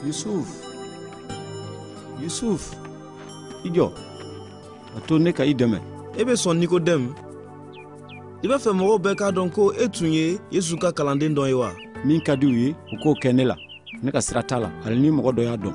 Yusuf, Yusuf, i jɔ. A to ne ka i dɛmɛ. E bɛ sɔn Nikodɛmu? I b'a fɛ mɔgɔw bɛɛ k'a dɔn ko e tun ye Yesu ka kalanden dɔ ye wa? Min ka di u ye, u k'o kɛ ne la. Ne ka sira t'a la, hali ni mɔgɔ dɔ y'a dɔn.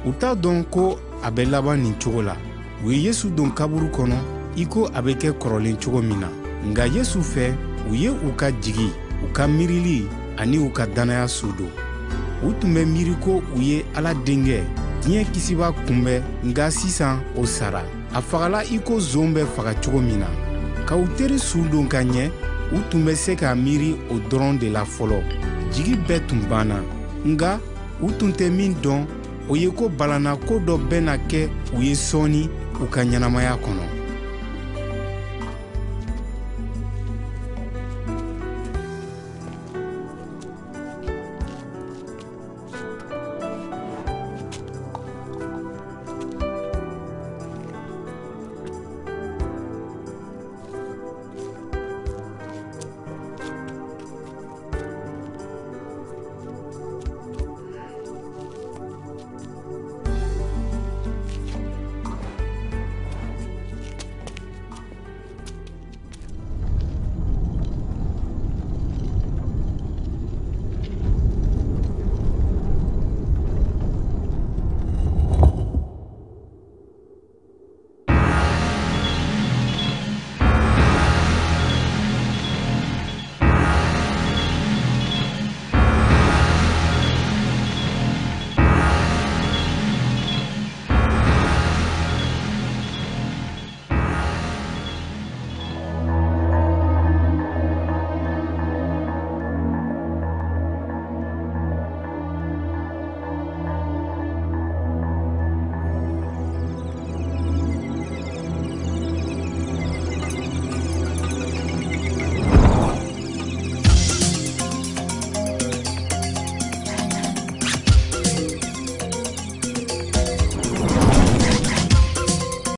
U t'a dɔn ko a bɛ laban nin cogo la. U ye Yesu don kaburu kɔnɔ i ko a bɛ kɛ kɔrɔlen cogo min na. Nka Yesu fɛ, u ye u ka jigi, u ka miirili ani u ka dannaya su don. U tun bɛ miiri ko u ye Ala denkɛ, diɲɛ kisibaa kunbɛn, nka sisan o sara. A fagala i ko zon bɛ faga cogo min na. Ka u teri su don ka ɲɛ, u tun bɛ se ka miiri o dɔrɔn de la fɔlɔ. Jigi bɛɛ tun banna. Nka u tun tɛ min dɔn, o ye ko balannako dɔ bɛna kɛ u ye sɔɔni u ka ɲɛnamaya kɔnɔ.